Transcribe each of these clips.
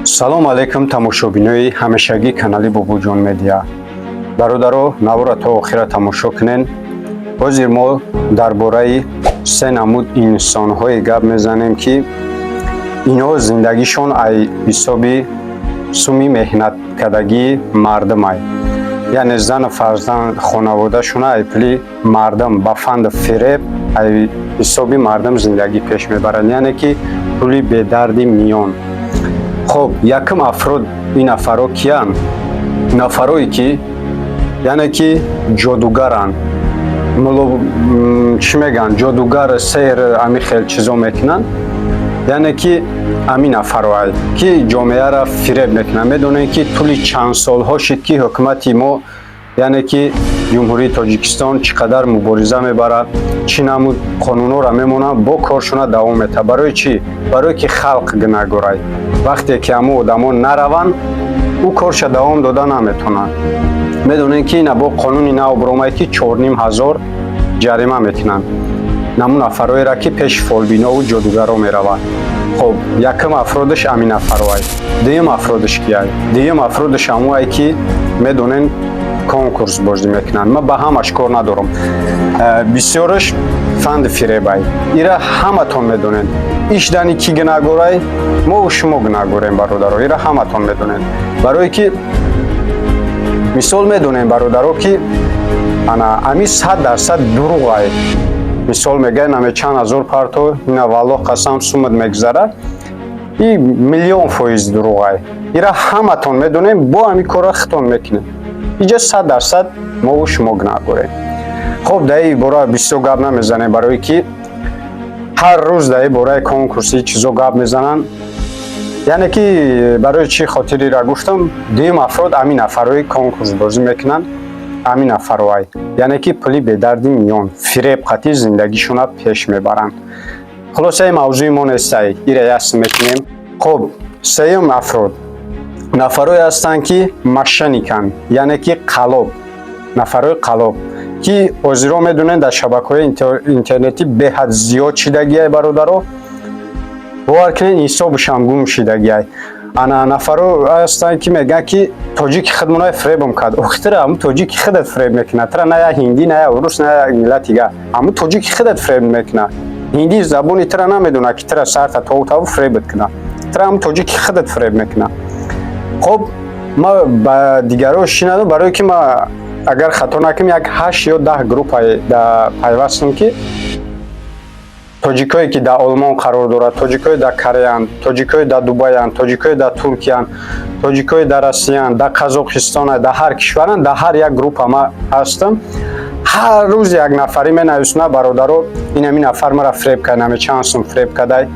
Салом алейкум, тамошобинои ҳамешагии канали Бобоҷон Медиа. Бародаро, навора то охира тамошо кунен. Ҳозир мо дар бораи се намуд инсонҳое гап мезанем, ки инҳо зиндагишон ай ҳисоби суми меҳнаткардагии мардумай, яъне зану фарзанд, хонаводашона ай пули мардум, ба фанду фиреб, ай ҳисоби мардум зиндагӣ пеш мебаранд, яъне ки пули бедарди миён. Хоб, якум афрод, ин нафарҳо киянд? Нафарое ки, яъне ки, ҷодугаранд, чӣ мегӯянд, ҷодугар, сеҳр, ами хел чизо мекунанд, яъне ки ами нафарҳое ки ҷомеаро фиреб мекунанд. Медонем, ки тӯли чанд солҳо шид, ки ҳукумати мо, яъне ки Ҷумҳурии Тоҷикистон, чӣ қадар мубориза мебарад, чӣ намуд қонунҳоро мемонад, бо коршона давом метаҳад. Барои чӣ? Барое ки халқ гунаҳгорай. Вақте ки ҳамун одамо нараванд, ӯ корша давом дода наметавонад. Медонем, ки ина бо қонуни нав биромад, ки 4500 ҷарима мекунанд намун нафарҳоеро, ки пеши фолбинову ҷодугаро мераванд. Хоб, якум афродаш ҳамин нафарҳоай. Дуюм афродаш кияй? Дуюм афродаш ҳамоае, ки медонен, конкурс бозӣ мекунанд. Ман ба ҳамаш кор надорам. Бисёраш фанди фиребай, ира ҳаматон медонед. Ишдани кӣ гунаҳгорай? Мову шумо гунаҳгорем, бародаро, ира ҳаматон медонед. Барое ки мисол, медонем, бародаро, ки ана ами 100% дурӯғай. Мисол, мегӯяд, наме чанд ҳазор парто, ина валлоҳ қасам, сумат мегузарад. И миллион фоиз дурӯғай, ира ҳаматон медонем. Бо ҳамин корро хитон мекунем. Иҷа 100% мову шумо гунаҳгорем. Хоб, дар ин бора бисёр гап намезанем, барое ки ҳар рӯз дар ин бораи конкурси чизо гап мезананд. Яъне ки барои чӣ хотирира гуфтам? Дуюм афрод ҳамин нафарҳои конкурс бозӣ мекунанд, ҳамин нафарҳоай, яъне ки пули бедарди миён, фиреб қатӣ зиндагишона пеш мебаранд. Хулосаи мавзӯи мо нестай, ира ясн мекунем. Хоб, сеюм афрод нафарҳое ҳастанд, ки мошенниканд, яъне ки қалоб, нафарҳои қалоб, ки ҳозиро медонед, дар шабакаҳои интернетӣ беҳад зиёд шидагиай. Бародаро, бовар кунед, ҳисобушам гум шидагиай. Ана нафарҳо ҳастанд, ки мегӯянд, ки тоҷики худмонай фиребам кард. Охи, тира ҳамун тоҷики худат фиреб мекунад. Тира на як ҳиндӣ, на як урус, на як миллати дигар, ҳамун тоҷики худат фиреб мекунад. Ҳиндӣ забони тира намедонад, ки тира сарта товтаву фиребат кунад. Тира ҳамун тоҷики худат фиреб мекунад. Хоб, ма ба дигарҳо шинадам, барое ки ма, агар хато накунам, як ҳашт ё 10 группа пайвастам, ки тоҷикое ки дар Олмон қарор дорад, тоҷикое дар Кореянд, тоҷикое дар Дубаянд, тоҷикое дар Туркиянд, тоҷикое дар Россиянд, дар Қазоқистонанд, дар ҳар кишваранд, дар ҳар як группа ма ҳастам. Ҳар рӯз як нафарӣ менависонад: «Бародаро, ин ҳамин нафар мара фиреб кард, наме чанд сум фиреб кардай,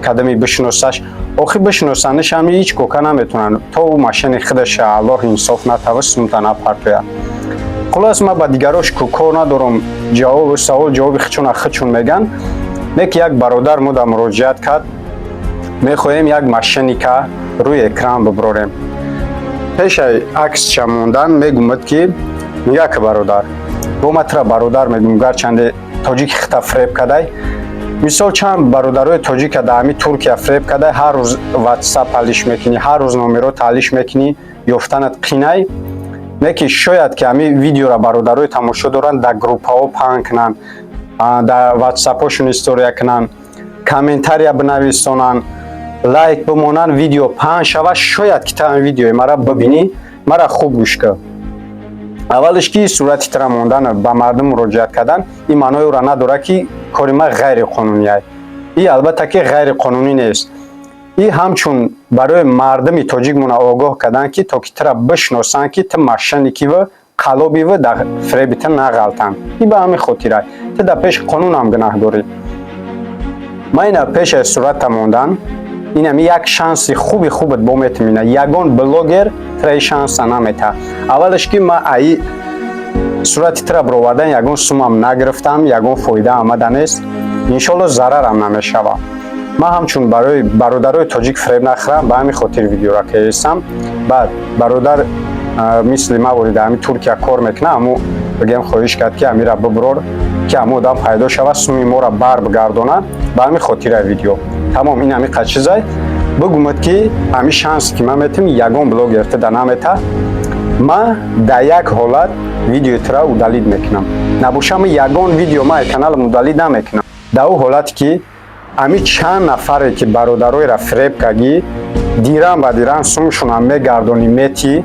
кадами бишиносаш». Охи, бишиносаниш ҳами ҳеҷ кока наметавонанд, то ӯ машини худаша Аллоҳ инсоф натава, сумта напартояд. Хулос, ман ба дигарош кор надорам, ҷавоб савол ҷавоби хичона хичун меган. Не ки як бародар мо да муроҷиат кард: «Мехоҳем як мошенника рӯи экран биброрем». Пешаи аксча мондан мегумад, ки нигаҳ ки, бародар, бо ма тира бародар мегум, гарчанде тоҷики хита фиреб кадай. Мисол, чанд бародарои тоҷика дар ҳамин Туркия фиреб кадай. Ҳар рӯз Ватсап ҳалиш мекунӣ, ҳар рӯз номеро таҳлиш мекунӣ, ёфтанат қинай. Не ки шояд ки ҳамин видеора бародарои тамошо доранд, дар группаҳо паҳн кунанд, дар ватсапҳошон история кунанд, комментария бинависонанд, лайк бимонанд, видео паҳн шавад. Шояд ки та ҳамин видеои мара бибинӣ. Мара хуб гӯш кун. Аввалеш, ки сурати тира мондан, ба мардум муроҷиат кардан, ин маънои ӯра надорад, ки кори ман ғайриқонунӣ. И албатта ки ғайриқонунӣ нест. И ҳамчун барои мардуми тоҷикмона огоҳ кардан, ки то ки тира бишносанд, ки ту мошенникиву қалобиву дар фиреби ту нағалтанд. И ба ҳамин хотира ту дар пеши қонунам гунаҳ дорӣ. Ман ина пеши суратта мондан, инами як шанси хуби хубат бо метам. Ина ягон блогер тира и шанса намета. Аввалаш, ки ман аи сурати тира бировардан ягон сумам нагирифтам, ягон фоида омада нест, иншолло зарарам намешавад. Ман ҳамчун барои бародарои тоҷик фиреб нахӯрам, ба ҳамин хотир видеора кардистам. Баъд бародар мисли ма ворида ҳамин Туркия кор мекунад, ҳаму бигем, хоҳиш кард, ки ҳамира биброр, ки ҳамун одам пайдо шавад, суми моро бар бигардонад. Ба ҳамин хотира видео тамом. Ин ҳамин қад чизай. Бигумад, ки ҳами шанс, ки ман метавам, ягон блогер тида намета. Ма дар як ҳолат видеои тура удалить мекунам. Набошам, ягон видео ма каналам удалить намекунам. Дар ӯ ҳолате, ки ҳами чанд нафаре, ки бародароеро фиреб кардӣ, дирам ба дирам сумшонам мегардонӣ, метӣ.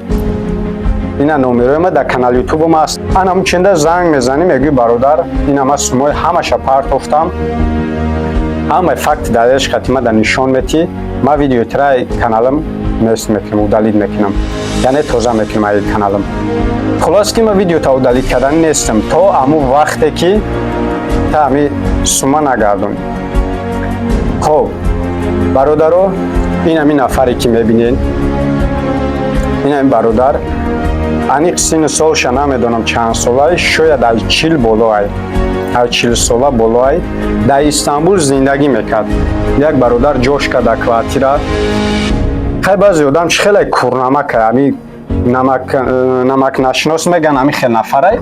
Ина номерои ма дар канали Ютубам аст. Анаму ченда занг мезанӣ, мегӯӣ: «Бародар, ина ма сумои ҳамаша партофтам», ҳамаи факти далелш хатима да нишон метӣ. Ма видеои тираи каналам нест мекунам, удалить мекунам, яъне тоза мекунам аи каналам. Хулос, ки ма видеота удалить кардани нестам, то аму вақте ки та ами сума нагардонӣ. Хоб, бародаро, ин ами нафаре, ки мебинед, ин ами бародар, аниқ синну солша намедонам чанд солай, шояд ай 40 болоай, ай 40 сола болоай. Дар Истанбул зиндагӣ мекард. Як бародар ҷош кард дар квартира. Хай, баъзе одам чӣ хеле курнамака, ами намакнашинос меган, ами хел нафарай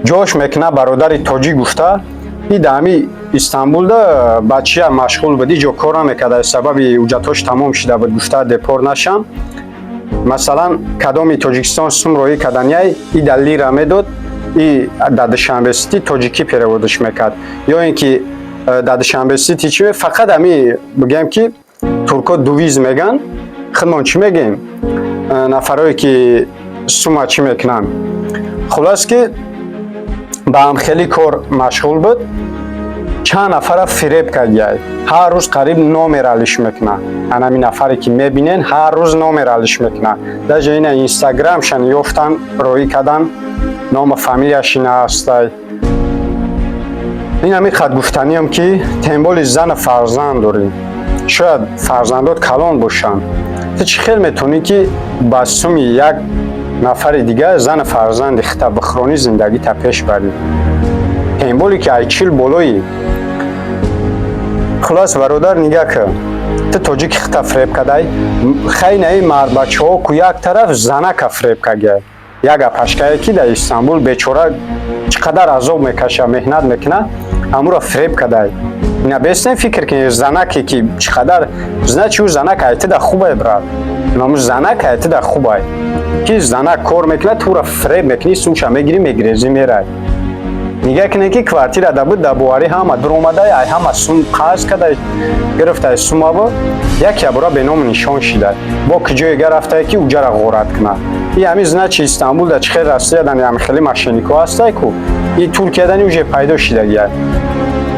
ҷош мекуна. Бародари тоҷик гуфта, и да ами Истанбулда ба чия машғул буд, иҷо кор намекард, аз сабаби ҳуҷҷатҳош тамом шида буд. Гуфта, депорт нашам, масалан, кадоми Тоҷикистон сум роӣ кардания, и да лира медод, и да Душанбе Сити тоҷикӣ перевод ш мекард, ё ин ки да Душанбе Сити чи, фақат ами бигӯем, ки турко döviz меган, худмон чӣ мегӯем, нафарое ки сума чӣ мекунанд. Хулос, ки ба ҳамхелӣ кор машғул буд, чанд нафара фиреб кардияй. Ҳар рӯз қариб номер алиш мекуна. Анами нафаре, ки мебинен, ҳар рӯз номер алиш мекуна. Даже ина Инстаграмшан ёфтан, роӣ кардан, ному фамилияш ина ҳастай. Ин ҳами қад гуфтаниям, ки тем более зану фарзанд дорӣ, шояд фарзандот калон бошанд. Ту чӣ хел метавонӣ, ки ба суми як нафари дигар зану фарзанди хита бихӯронӣ, зиндагита пеш барӣ, тем более ки ай 40 болоӣ? Хулос, бародар, нигаҳ кун, ту тоҷики хита фиреб кадай. Хайнаи мардбачаҳо ку як тараф, занака фиреб кагай. Як апашкае, ки дар Истанбул бечора чӣ қадар азоб мекаша, меҳнат мекуна, ҳамуро фиреб кадай. Ина бестен фикр кунед, занаке, ки чӣ қадар, значит, ӯ занак айтида хубай, брат, наму занак айтида хубай, ки занак кор мекунад, тура фиреб мекунӣ, сумша мегирӣ, мегирезӣ, мерай. Нигаҳ кунед, ки квартира да буд, дар боварӣ ҳама дуромадай, ай ҳама сум қарз кадай, гирифтай сумаво, як ябора беному нишон шидай, бо куҷоега рафтае, ки уҷара ғорат кунад. И ҳами, значит, Истанбул да чӣ хел Россиядани ҳами хеле мошенник ҳо ҳастай ку, и Туркиядани уже пайдо шидагия.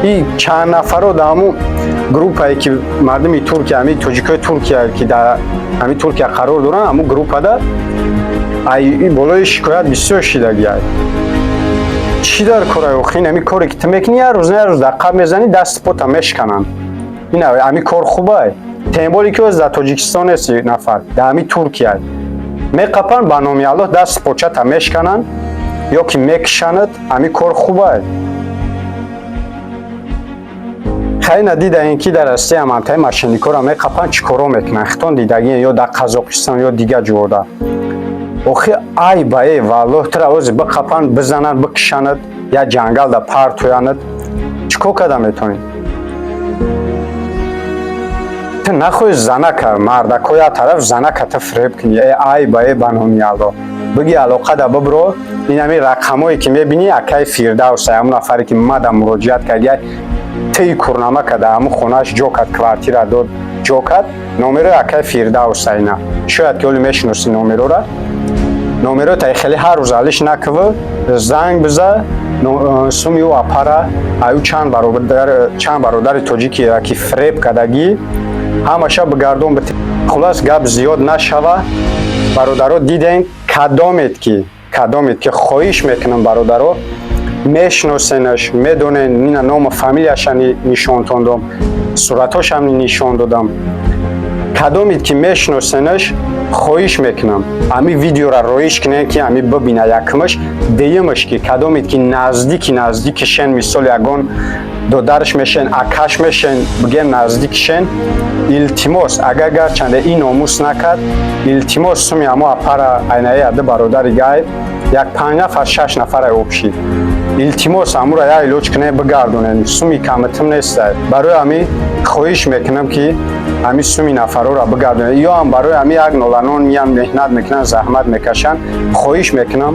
И чанд нафаро дар ҳамун группае, ки мардуми Туркия, ҳами тоҷикои Туркия, ки дар ҳами Туркия қарор доранд, ҳамун группада ай болои шикоят бисёр шидагиай. Чӣ дар корай охи? Ин ҳами коре, ки ту мекунӣ, як рӯз на як рӯз дар қаб мезанӣ, дасти пота мешкананд. Ин ҳами кор хубай? Тем более ки оз дар Тоҷикистон нести нафар, дар ҳами Туркия меқапанд, ба номи Аллоҳ дасти почата мешкананд ё ки мекушанад. Ҳами кор хубай? Хайна, дидаем, ки дар Россия ҳамтаи мошенник ҳоро меқапанд, чӣ коро мекунанд, хитон дидагиен, ё дар Қазоқистон, ё дигар ҷода. Охи, ай ба э, валлоҳ, тура ози биқапанд, бизананд, бикушанад, я ҷангал да партоянад, чӣ кор карда метавонӣ? Ту нахоҳӣ занака, мардако як тараф, занака ту фиреб кунӣ. Э, ай ба э, ба номи Аллоҳ биги, алоқа да бибро. Ин ҳамин рақамое, ки мебинӣ, акаи Фирдавс, ҳамун нафаре, ки мада муроҷиат кардия, тии курнама карда, ҳамун хонааш ҷо кард, квартира дод, ҷо кард. Номерои акаи Фирдавс ина, шояд ки оли мешиноси номерора. Номеро тай хеле ҳар рӯз алиш накува, занг биза, суми ӯ апара, аю чанд бародари тоҷикиро, ки фиреб кардагӣ, ҳамаша бигардон. Хулас, гап зиёд нашава. Бародаро, дидем, кадомед ки, хоҳиш мекунам, бародаро, мешиносенаш, медонен, ина ному фамилияша нишонтон додам, суратҳошам нишон додам. Кадомед ки мешиносенаш, хоҳиш мекунам, ҳами видеора роиш кунем, ки ҳами бибина якумаш. Дуюмаш, ки кадомед ки наздики шен, мисол, ягон додараш мешен, акаш мешен, бигем, наздикишен, илтимос, агар гарчанде ин номус накард, илтимос, суми ҳамо апара, айнаи аду бародари гайб. Як панҷ нафар, шаш нафара общий. Илтимос, амура як илоҷ кунем, бигардонем. Суми камитим нестай. Барои ҳами хоҳиш мекунам, ки ҳами суми нафарора бигардонем. Ё ҳам барои ҳами як ноланон миян, меҳнат мекунанд, заҳмат мекашанд. Хоҳиш мекунам,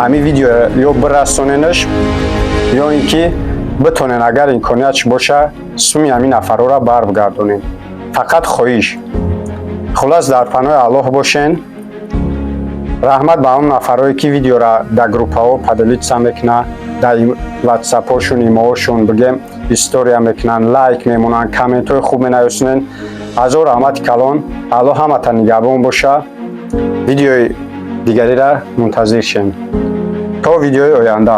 ҳами видео ё бирасоненаш, ё ин ки битонен, агар имкониятш боша, суми ҳами нафарора барбигардонем. Фақат хоҳиш. Хулас, дар паноҳи Аллоҳ бошен. Раҳмат ба он нафарое, ки видеора дар группаҳо поделиться мекунанд, дар ватсапҳошун, имоҳошун, бигем, история мекунанд, лайк мемонанд, комментҳои хуб менависонанд. Ҳазор раҳмати калон. Аллоҳ ҳаматан нигаҳбон боша. Видеои дигарира мунтазир шем. То видеои оянда.